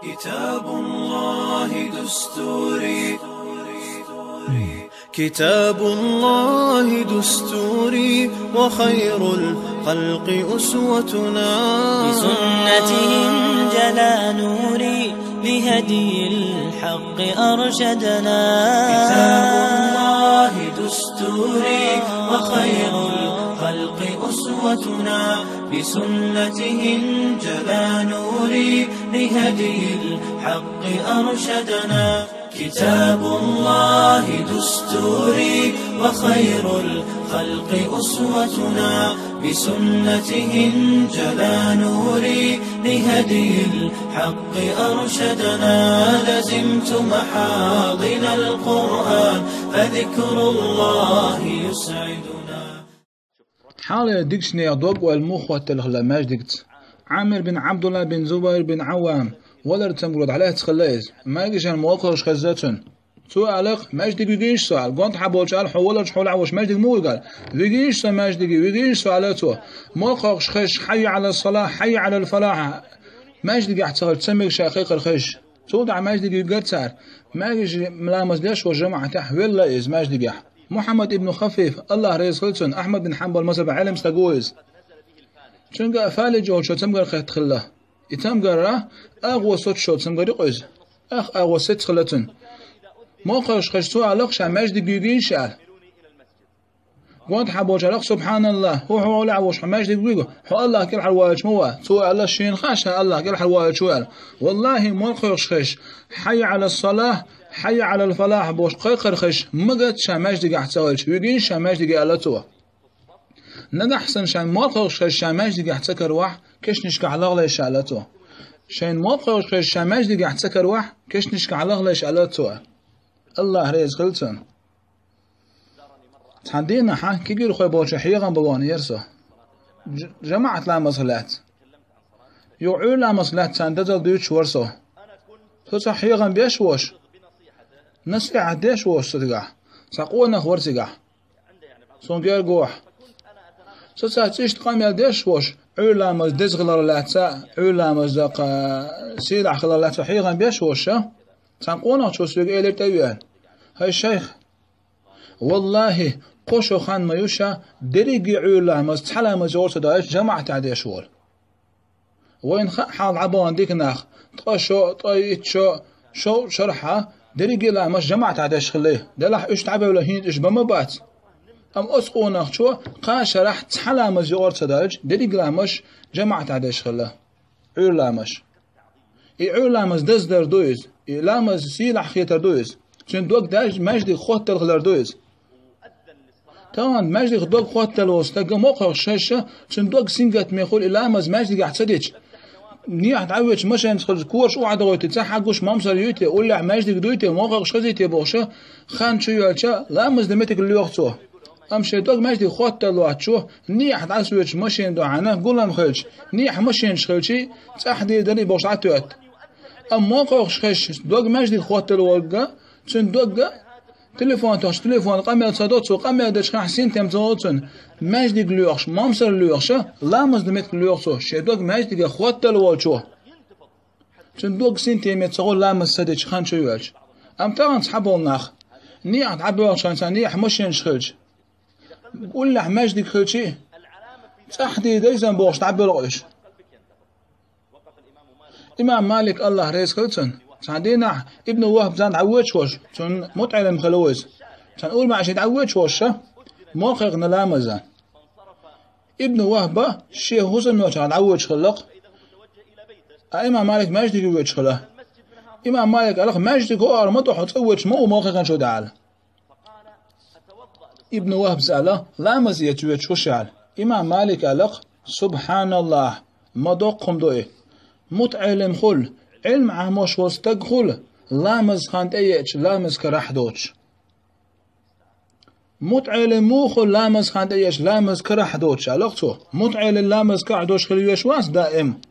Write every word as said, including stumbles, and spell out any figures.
كتاب الله دستوري، كتاب الله دستوري، وخير الخلق أسوتنا. بسنته انجلى نوري، بهدي الحق أرشدنا. كتاب الله دستوري، وخير الخلق أسوتنا. بسنته انجلى نوري، بهدي الحق أرشدنا. كتاب الله دستوري، وخير الخلق أسوتنا. بسنته انجلى نوري، بهدي الحق أرشدنا. لزمت محاضن القرآن، فذكر الله يسعدنا. Хьалхале дикача нехан дог-ойла муха хоттаелла хилла маьждигца? Ӏамир бин Ӏабдулла бин Зубайр бин Ӏаввам валар цамгаргӀа дӀалаьцна хилла иза. МаьркӀажа молла кхоьхьуш хезна цунна. Цо аьлар: «Маьждиге вигийша со», — аьлар. Гонахьа болчара: «Хьо валарчу хьолехь волуш маьждиге муха вигар?» «Вигийша со маьждиге, вигийша со», — аьлар цо. Молла кхоьхьуш хезча: «Хьаййа Ӏала салахь, хьаййа Ӏала фалахь». Маьждигехь ца хилча, ца мега ша кхайкхар хезча. Цул тӀаьхьа маьждиге вигар цара. МаьркӀажа ламаз деш волу жамаӀатехь велла иза маьждигехь. Мухьаммад ибн Хафиф, АллахӀ реза хила цунна, Ахьмад бин Хьанбал мазхӀабан Ӏелам стаг ву иза. Цуьнга Фалиджа волчо цамгар кхетта хилла. И цамгар агӀо соцуш йолу цамгар ю-кх иза. Ах агӀо сецна хилла цуьнан. Молла кхоьхьуш хезча, цо аьлла-кх ша маьждиге вигийша аьлла. Гонахьа болчара аьлла-кх: «СубхьаналлахӀ, хӀун хьолехь волуш хьо маьждиге вигу? Хьо АллахӀ кӀелхьарвоуьйтуш ма ву». Цо аьлла: «Шена хаьа ша АллахӀ кӀелхьарвоуьйтуш ву», — аьлла. Валлахьи, молла кхоьхьуш хезча: «Хьаййа Ӏала салахь, хьаййа Ӏала фалахь», — бохуш кхайкхар хезча, магийша ша маьждигехь ца хилча, вигийша ша маьждиге аьлла цо. Нагахь санна шайна молла кхоьхьуш хезча ша маьждигехь ца каравахь, кешнашкахь лахлайша ша аьлла цо. Шайна молла кхоьхьуш хезча ша маьждигехь ца каравахь, кешнашкахь лахлайша ша аьлла цо. АллахӀ реза хила цунна. Цхьана дийнахь кегийрхой болчу хьехам бан ваханера со. Ж-, жамаӀат ламазах лаьцна. Юха Ӏуьйра ламазах лаьцна царна дазалла дуьйцуш вара со. Со цхьа хьехам беш а волуш, насихьат деш а волуш со цигахь, цхьа къонах вара цигахь. Суна гергахь. Со цаьрца иштта къамел деш а волуш, Ӏуьйра ламаз деза хиларх лаьцна, Ӏуьйра ламаз даккха сийлахь хиларх лаьцна хьехам беш а волуш, цхьана къонахчо соьга элира тӀе а веана: «ХӀай шайх, валлахӀи, кхо шо хан ма ю ша дерриге Ӏуьйра ламаз цхьа ламаз юкъара ца доуьйтуш жамаӀатехь деш волу. Вайна хаьа хьалха дӀабахана дика нах, ткъа шо, ткъе итт шо, шовзткъа шарахь дерриге ламаз жамаӀатехь деш хилла. Делахь уьш дӀабевлла хӀинца уьш бан ма бац. Амма оцу къонахчо кхаа шарахь цхьа ламаз юкъара ца доуьйтуш, дерриге ламаз жамаӀатехь деш хилла. Ӏуьйра ламаз». И Ӏуьйра ламаз даздар ду иза, и ламаз сийлахь хетар ду иза. Цуьнан дог даьжна маьждиг хоттал хилар ду иза. Тахана маьждиг дог хоттал волу стаг молла кхоьхьуш хезча, цуьнан дог сингаттаме хуьлу и ламаз маьждигехь ца дича. Нехьа дӀавоьдуш машенца хилча, кораш охьадогӀуьйтий, цхьа хьагуш, мамсар юй те, уллехь маьждиг дуй те, молла кхоьхьуш хезий те бохуш, хан чу йоьлча, ламаз дан меттиг лоьху цо. Амма шен дог маьждиг хоттал лоцучо, нехьа дӀасавоьдуш машена дуьхьал гулам хилча, нехьа машенаш хилчий, цӀахь дийр дарий бохуш дӀатоьтту. Амма молла кхоьхьуш хезча, дог маьждиг хоттал волга, цуьнан догга, телефон тохча, телефон къамел ца до цо, къамел дечу хенахь синтем ца волу цуьнан, маьждиг лоьхуш, мамсар лоьхуша, ламаз дан меттиг лоьху цо, шен дог маьждигех хоттал волчо. Цуьнан дог синтеме ца гӀо ламаз ца дечу хан чу йоьлча. Амма тахана цхьаболу нах, нехьа дӀабоьлхучу хенахь, нехьа машенаш хилча, уллехь маьждиг хилчий, цӀахь дийр дарий сан бохуш дӀабоьлху уьш. Имам Малик, АллахӀ реза хила цунна, цхьана дийнахь Ибн Вахб царна дӀавоьдуш волуш, цуьнан мутаӀеллим хилла ву иза. Царна ур маьӀаший дӀавоьдуш волуш ша, молла кхайкхина ламаза. Ибн Вахба шен хӀусамночехь дӀавоьдуш хилла-кх, ткъа имам Малик маьждиге воьдуш хилла. Имам Малик аьлла-кх: «Маьждиге хӀора ма ду хьо, цӀа воьдуш ма ву молла кхайкхинчо тӀехь», — аьлла. Ибн Вахбас аьлла: «Ламаз эца воьдуш ву ша», — аьлла. Имам Малик аьлла-кх: «СубхьаналлахӀ, ма доккха хӀума ду и. МутаӀеллим хуьлу, Ӏилма Ӏамош волу стаг хуьлу, ламаз хан тӀееача, ламаз карахь доцуш». «МутаӀеллим муха хуьлу ламаз хан тӀееача, ламаз карахь доцуш?» — аьлла-кх цо. «МутаӀеллим ламаз карахь доцуш хила веш вац даим.